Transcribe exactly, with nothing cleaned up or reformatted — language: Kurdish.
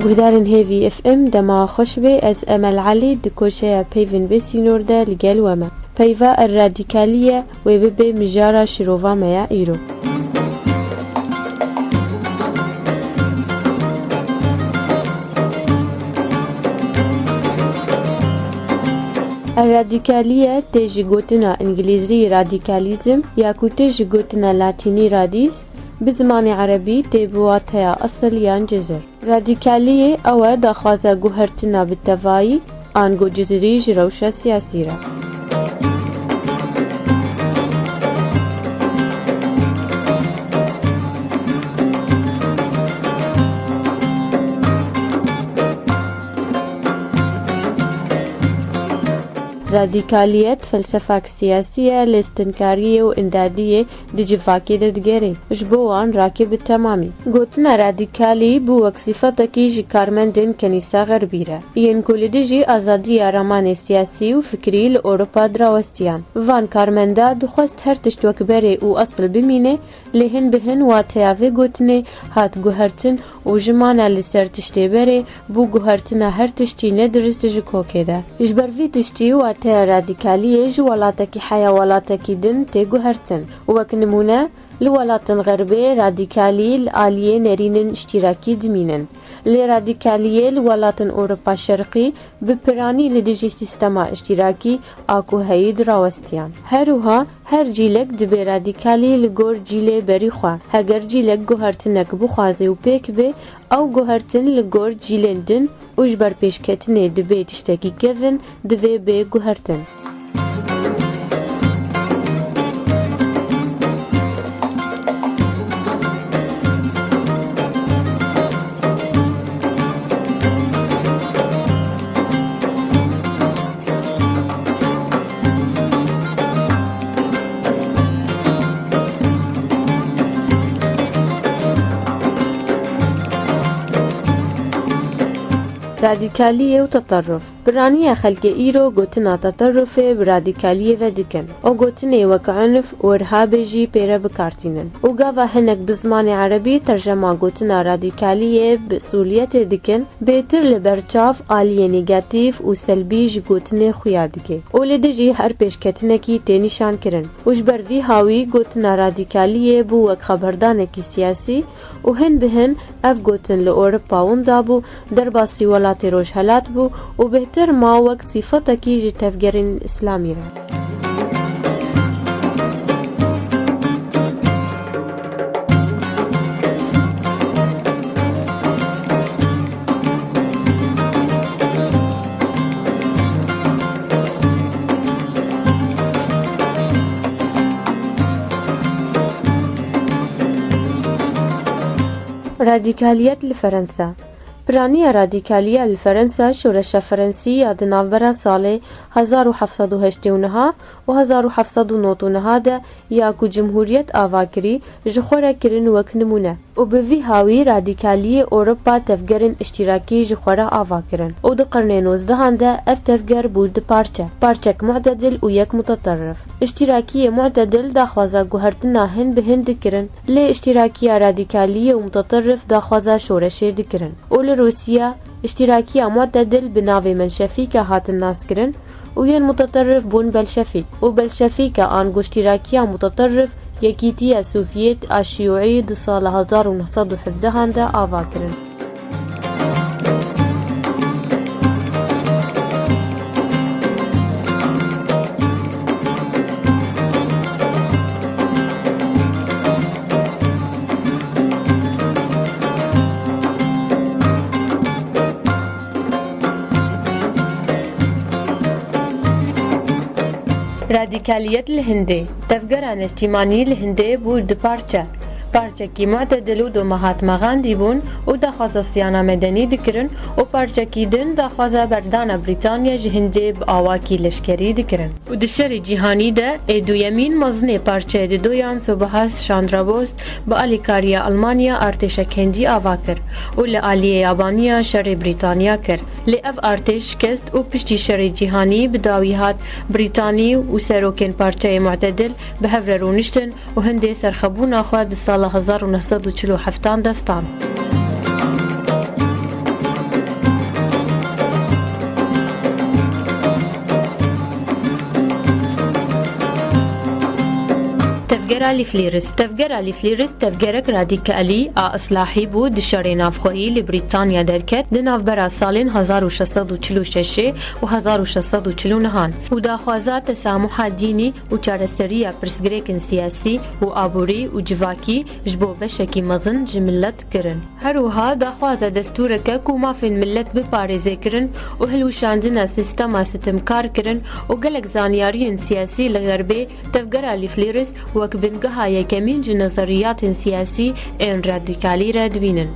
Guhdarên Hêvî F M, dema xweş be, ez Emel Elî di koşeya peyvên bê sînor de li gel we me. Peyva er radîkalî ye, wê bibe mijara şirova me ya îro. Er radîkalî ye, tê ji gotina îngilîzî radîkalîzm ya ku tê ji gotina latînî radîs, bi zimanê erebî tê bi wateya esil yan cizir. Radîkaliyê ew e daxwaza guhertina bi tevayî, ango cizirî ji rewşa siyasî re. Radîkaliyet felsefak siyasî ye, lê stinkariyê û îndadiyê di civakê de digerê. Ji bo wan rakê bi temamî. Gotina radîkalî bû wek sîfetekî ji karmendên Kenîsa Xerbî re, yên ku li dijî azadiya ramanê siyasî û fikrî li Ewropa dirawestiyan. Van karmenda dixwest her tişt wek berê û esil bimîne, lê hin bi hin wateya vê gotinê hat guhertin û ji mana li ser tiştê berê bû guhertina her tiştî nedurist ji kokê de. Ji ber vî tiştî wateya radîkaliyê ji welatekî heya welatekî din tê guhertin. Wek nimûne, li welatên Xerbê radîkalî li aliyê nerînên îştîrakî dimînin. Lê radîkaliyê li welatên Ewropa Şerqî bi piranî li dijî sîstema îştîrakî a ku heyî dirawestiyan. Her wiha her cîlek dibê radîkalî li gor cîlê berî xwe. Heger cîlek guhertinek bixwaze û pêk bê, ew guhertin li gor cîlên din û ji ber pêşketinê dibê tiştekî kevin, divê bê guhertin. Radîkaliyê û teterruf. Piraniya xelkê îro gotina teterrufê bi radîkaliyê ve dikin. Ew gotinê wek unf û irhabê jî pê re bi kar tînin. Û gava hinek bi zimanê erebî tercema gotina radîkaliyê bi sûliyetê dikin, bêtir li ber çav aliyê negatîf û selbî ji gotinê xuya dike. Û li dijî her pêşketinekî tê nîşan kirin. Û ji ber vî hawî gotina radîkaliyê bû wek xeberdanekî siyasî û hin bi hin ev gotin li Ewropa winda bû, derbasî welatê Rojhelat bû û bêhtir ma wek sîfetekî ji tevgerên îslamî re. Radîkaliyet li Ferensa. Piraniya radîkaliya li Ferensa şoreşa Ferensî ya di navbera salê hezar û heft sed û heştê û neh û hezar û heft sed û nod û neh de ya ku cumhuriyet ava kirî, ji xwe re kirin wek nimûne. Û bi vî hawî radîkaliyê Ewropa tevgerên îştîrakî ji xwe re ava kirin. Û di qirnê nozdehan de ev tevger bû du parçe, parçek mu'tedil û yek muteterrif. Îştîrakiyê mu'tedil daxwaza guhertina hin bi hin dikirin, lê îştîrakiya radîkaliyê û muteterrif daxwaza şoreşê dikirin. Û li Rûsiya, îştîrakiya mu'tedil bi navê menşefîka hatin naskirin û yên muteterrif bûn belşefîk û belşefîka ango îştîrakiya muteterrif Yekîtiya Sovyet a Şiyûî di sala hezar û neh sed û hevdehan de ava kirin. Radîkaliyet li Hindê. Tevgera niştîmanî li Hindê bû du parçe. Parçekî mu'tedil û do Mahatma Gandhi bûn û daxwaza siyana medenî dikirin û parçekî din daxwaza berdana Brîtanya ji Hindê bi awakî leşkerî dikirin. Û di şerê cîhanî de ê duyemîn mezinê parçeyê di doyan Subhas Chandra Bose bi alîkariya Almanya artêşek hindî ava kir û li aliyê yabaniya şerê Brîtanya kir. Lê ev artêş şikest û piştî şerê cîhanî bi dawî hat Brîtanî û serokên parçeyê mu'tedil bi hev re rûniştin û Hindê serxebûna xwe di sala hezar û neh sed û çil û heftan de stand. Lîflîris. Tevgera Lîflîris tevgerek radîkalî a islahî bû di şerê navxweyî li Brîtanya derket di navbera salên hezar û şeş sed û çil û şeş û hezar û şeş sed û çil û neh an û daxwaza tesamûha dînî û çareseriya pirsgirêkên siyasî û aborî û civakî ji bo beşekî mezin ji milet kirin. Her wiha daxwaza destûreke ku mafên milet biparêze kirin û hilweşandina sîstema sitemkar kirin û gelek zanyariyên siyasî li Xerbê tevgera Lîflîris wek bingeha yekemîn ji nezeriyatên siyasî ên radîkalî re dibînin.